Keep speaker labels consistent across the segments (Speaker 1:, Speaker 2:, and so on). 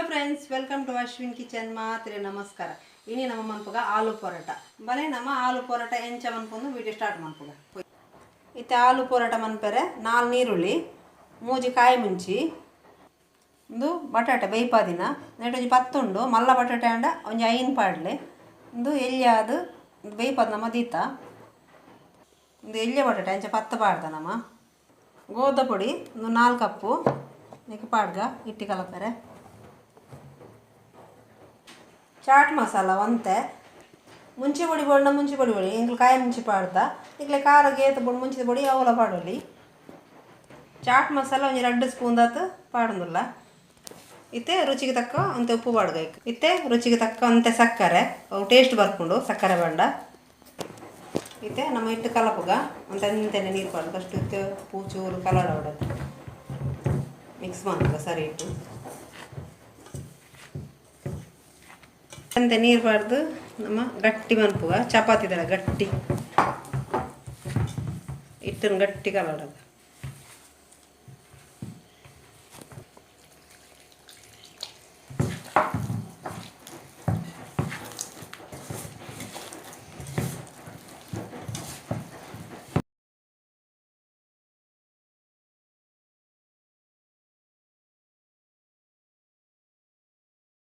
Speaker 1: Hello friends, welcome to Ashwin kitchen. ಮಾತ್ರೆ ನಮಸ್ಕಾರ. ಇನಿ ನಮ್ಮ ಮನ್ಪುಗ ಆಲೂ ಪೊರೋಟ ಬಲೆ. ನಮ್ಮ ಆಲೂ ಪೊರೋಟ ಎಂಚ ಮನ್ಪೊಂದು ವಿಡಿಯೋ ಸ್ಟಾರ್ಟ್ ಮನ್ಪುಗ. ಇತ್ತೆ ಆಲೂ ಪೊರೋಟ ಮನ್ಪೆರೆ 4 ನೀರುಳ್ಳಿ, 3 ಕಾಯಿ ಮುಂಚಿ, ಒಂದು ಬಟಾಟೆ ಬೇಯ್ಪಾದಿನ ನೆಟ್ ಒಂಜಿ 10 ಉಂಡು ಮಲ್ಲ ಬಟಾಟೆ ಅಂಡ ಒಂಜಿ 5 ಪಾಡ್ಲೆ. ಒಂದು ಎಲ್ಯಾದು ಬೇಯ್ಪಾದ ನಮ್ಮ ದೀತ ಒಂದು ಎಲ್ಯ ಬಟಾಟೆ ಅಂಚ 10 ಪಾಡ್ದ. ನಮ್ಮ ಗೋದ ಪೊಡಿ ಒಂದು 4 ಕಪ್ಪು ನಿಕ್ ಪಾಡ್ಗ ಇಟ್ಟಿ ಕಲಪೆರೆ. ಚಾಟ್ ಮಸಾಲ ಒಂತೆ, ಮುಂಚೆ ಪೊಡಿ ಬೋಡ ಮುಂಚೆ ಪೊಡಿ ಪೊಡಿ ಇಂಗ್ಲು ಕಾಯಿ ಮುಂಚೆ ಪಾಡ್ದ ಇಕ್ಲೆ ಖಾರ ಗೇತ ಬೋಡು ಮುಂಚಿದ ಪೊಡಿ ಅವಲ ಪಾಡೋಲಿ. ಚಾಟ್ ಮಸಾಲ ಒಂಜಿ 2 ಸ್ಪೂನ್ ದಾತು ಪಾಡೊಂದುಲ್ಲ. ಇತ್ತೆ ರುಚಿಗೆ ತಕ್ಕ ಅಂತೆ ಉಪ್ಪು ಪಾಡ್ಗ. ಇತ್ತೆ ರುಚಿಗೆ ತಕ್ಕ ಅಂತೆ ಸಕ್ಕರೆ, ಅವು ಟೇಸ್ಟ್ ಬರ್ಕೊಂಡು ಸಕ್ಕರೆ ಬಂಡ. ಇತ್ತೆ ನಮ್ಮ ಹಿಟ್ಟು ಕಲಪುಗ ಅಂತ ಅಂತೆನೆ ನೀರು ಪಾಡು. ಫಸ್ಟ್ ಇತ್ತೆ ಉಪ್ಪು ಚೂರು ಕಲಡ ಮಿಕ್ಸ್ ಮಾಡ್ಗ ಸರಿ ಹಿಟ್ಟು ಅಂತೆ ನೀರು ಬಾರ್ದು ನಮ್ಮ ಗಟ್ಟಿ ಮನ್ಪುಗ. ಚಪಾತಿ ಥರ ಗಟ್ಟಿ ಹಿಟ್ಟನ್ನು ಗಟ್ಟಿ ಕಲಡೋದು.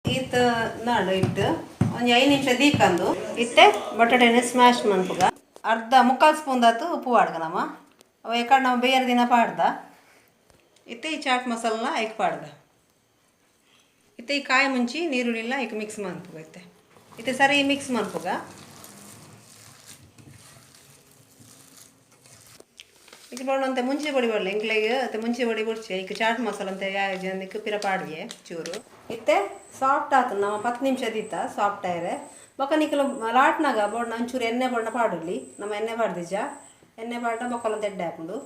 Speaker 1: ಈತ ನಾಡು ಹಿಟ್ಟು ಒಂಜಿ 5 ನಿಮಿಷ ದೀಕಂದು. ಇತ್ತೆ ಬಟಾಟೆನೆ ಸ್ಮ್ಯಾಶ್ ಮನ್ಪುಗ. ಅರ್ಧ 3/4 ಸ್ಪೂನ್ ದಾತು ಉಪ್ಪು ಪಾಡ್ಗ ನಮ್ಮ ಅವು ಎಕಡೆ ನಾವು ಬೇರೆ ದಿನ ಪಾಡ್ದ. ಇತ್ತೆ ಈ ಚಾಟ್ ಮಸಾಲನ ಐಕ್ ಪಾಡ್ಗ. ಇತ್ತೆ ಈ ಕಾಯಿ ಮುಂಚಿ ನೀರುಳ್ಳಿಲ್ಲ ಐಕ್ ಮಿಕ್ಸ್ ಮನ್ಪುಗ. ಇತ್ತೆ ಇತ್ತೆ ಸರಿ ಮಿಕ್ಸ್ ಮನ್ಪುಗ. ಈಗ ಬೋಡಂತೆ ಮುಂಚೆ ಪೊಡಿ ಬರಲಿ ಇಂಕ್ಲೆಗ್ ಅತ್ತೆ ಮುಂಚೆ ಪೊಡಿ ಬೊಡ್ಚಿ ಐಕ್ ಚಾಟ್ ಮಸಾಲ ಅಂತ ಜನಕ್ಕೆ ಪಿರ ಪಾಡ್ಗೆ ಚೂರು. ಇತ್ತೆ ಸಾಫ್ಟ್ ಆತು ನಮ್ಮ 10 ನಿಮಿಷ ದೀತ ಸಾಫ್ಟ್ ಆಯ್ರೆ. ಬೊಕ್ಕ ನಿಕಲು ಲಾಟ್ನಾಗ ಬೋಡ್ನ ಒಂಚೂರು ಎಣ್ಣೆ ಬೋಡ್ನ ಪಾಡಲಿ. ನಮ್ಮ ಎಣ್ಣೆ ಪಾಡ್ದಿಜ, ಎಣ್ಣೆ ಪಾಡ್ನ ಬೊಕ್ಕಲಂತ ಎಡ್ಡೆ ಹಾಕೊಂಡು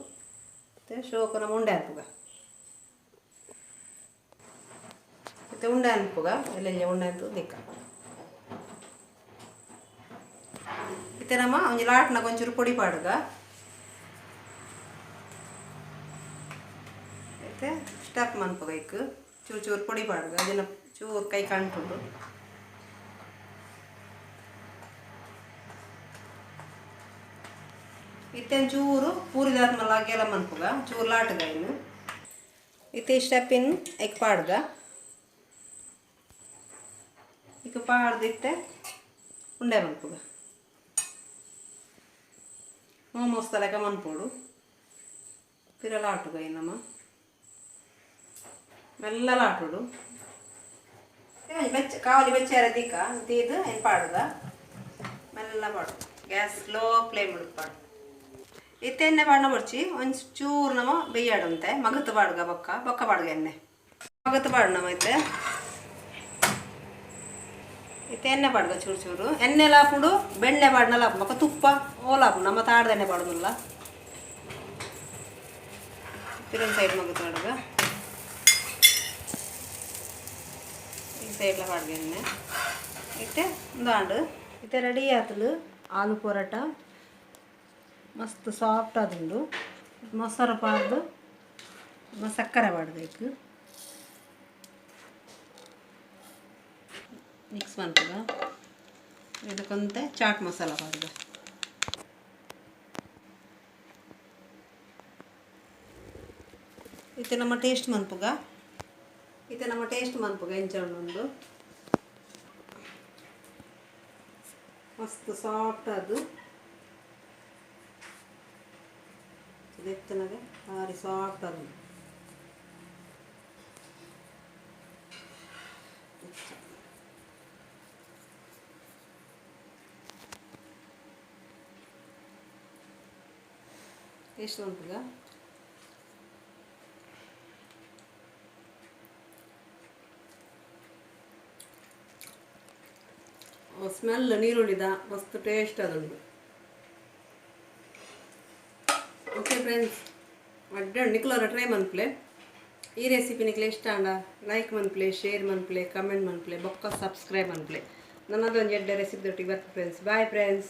Speaker 1: ಮತ್ತು ಶೋಕು ನಮ್ಮ ಉಂಡೆ ಅನ್ಪುಗ. ಮತ್ತು ಉಂಡೆ ಅನ್ಪುಗ ಎಲ್ಲೆಲ್ಲ ಉಂಡೆ ಅಂತ ದಿಕ್ಕ. ಇತ್ತೆ ನಮ್ಮ ಒಂಜಿ ಲಾಟ್ನಾಗ ಒಂಚೂರು ಪೊಡಿ ಪಾಡುಗ. ಮತ್ತು ಸ್ಟಫ್ ಮನ್ಪುಗ. ಐಕ್ ಚೂರು ಚೂರು ಪೊಡಿ ಪಾಡುಗ, ಅದನ್ನು ಚೂರು ಕೈ ಕಾಣ್ತುಂಡು. ಇತ್ತೆ ಚೂರು ಪೂರಿದಾದ್ಮೇಲೆ ಅಗೆಲ ಮನ್ಪುಗ, ಚೂರು ಲಾಟುಗ ಇನ್ನು. ಇತ್ತೆ ಈ ಸ್ಟೆಪ್ಪಿನ ಐಕ್ ಪಾಡ್ಗ. ಇಕ್ ಪಾಡ್ದು ಇತ್ತೆ ಉಂಡೆ ಮನ್ಪುಗ. ಮೋಮೋಸ್ ತಲೆಕ ಮನ್ಪೋಡು. ಪಿರ ಲಾಟುಗ ಇನ್ನಮ್ಮ ಮೆಲ್ಲ ಲಾಟುಡು. ಬೆಚ್ಚ ಕಾವಲಿ ಬೆಚ್ಚಾರ ದಿಕ್ಕ ತೀದು ಏನು ಪಾಡುಗ ಮೆಲ್ಲ ಪಾಡು. ಗ್ಯಾಸ್ ಸ್ಲೋ ಫ್ಲೇಮ್ ಪಾಡು. ಇತ್ತೆ ಎಣ್ಣೆ ಪಾಡ್ನ ಬಡ್ಚಿ ಒಂದು ಚೂರು ನಮ್ಮ ಬೆಯ್ಯಾಡುಂತೆ ಮಗತ್ತು ಪಾಡುಗ. ಬೊಕ್ಕ ಬೊಕ್ಕ ಪಾಡುಗ ಎಣ್ಣೆ ಮಗತ್ತು ಪಾಡು ನಮ್ಮ. ಇತ್ತೆ ಇತ್ತೆ ಎಣ್ಣೆ ಪಾಡುಗ ಚೂರು ಚೂರು ಎಣ್ಣೆ ಲಾಪುಡು ಬೆಣ್ಣೆ ಪಾಡ್ನ ಲಾಪು ಬೊಕ್ಕ ತುಪ್ಪ ಓಲಾಪು ನಮ್ಮ ತಾಡ್ದ ಎಣ್ಣೆ ಪಾಡುದಿಲ್ಲ. ಪಿರೊಂದು ಸೈಡ್ ಮಗತ್ತು ಪಾಡುಗ, ಈ ಸೈಡ್ಲ ಪಾಡ್ಗ ಎಣ್ಣೆ. ಇತ್ತೆ ಒಂದು ಇತ್ತೆ ರೆಡಿ ಆತಲು ಆಲೂ ಪೊರೋಟ. ಮಸ್ತ್ ಸಾಫ್ಟ್ ಆದುಂಡು. ಮೊಸರು ಪಾಡ್ದು ಸಕ್ಕರೆ ಪಾಡ್ಬೇಕು. ಮಿಕ್ಸ್ ಮನ್ಪುಗ. ಇದಕ್ಕೊಂತೆ ಚಾಟ್ ಮಸಾಲ ಪಾಡ್ಗ. ಇತ್ತೆ ನಮ್ಮ ಟೇಸ್ಟ್ ಮನ್ಪುಗ. ಇತ್ತೆ ನಮ್ಮ ಟೇಸ್ಟ್ ಮನ್ಪುಗ ಎಂಚ ಉಂಡು ಮಸ್ತ್ ಸಾಫ್ಟ್ ಅದು ಎತ್ತನಾಗ ಭಾರಿ ಸಾಫ್ಟ್ ಅದು. ಟೇಸ್ಟ್ ಮನ್ಪುಗ. ಸ್ಮೆಲ್ ನೀರುಳ್ಳಿದ ಮಸ್ತ್ ಟೇಸ್ಟ್ ಅದುಂಡು. ಓಕೆ ಫ್ರೆಂಡ್ಸ್, ಅಡ್ಡ ನಿಕ್ಲೋರ ಟ್ರೈ ಮನ್ಪ್ಲೆ. ಈ ರೆಸಿಪಿ ನಿಕ್ಲೆ ಇಷ್ಟ ಅಂಡ ಲೈಕ್ ಮನ್ಪ್ಲೆ, ಶೇರ್ ಮನ್ಪ್ಲೆ, ಕಮೆಂಟ್ ಮನ್ಪ್ಲೆ, ಬೊಕ್ಕ ಸಬ್ಸ್ಕ್ರೈಬ್ ಮನ್ಪ್ಲೆ. ನನ್ನದೊಂದು ಎಡ್ಡೆ ರೆಸಿಪಿ ದೊಟ್ಟಿಗೆ ಬರ್ತು ಫ್ರೆಂಡ್ಸ್. Bye friends.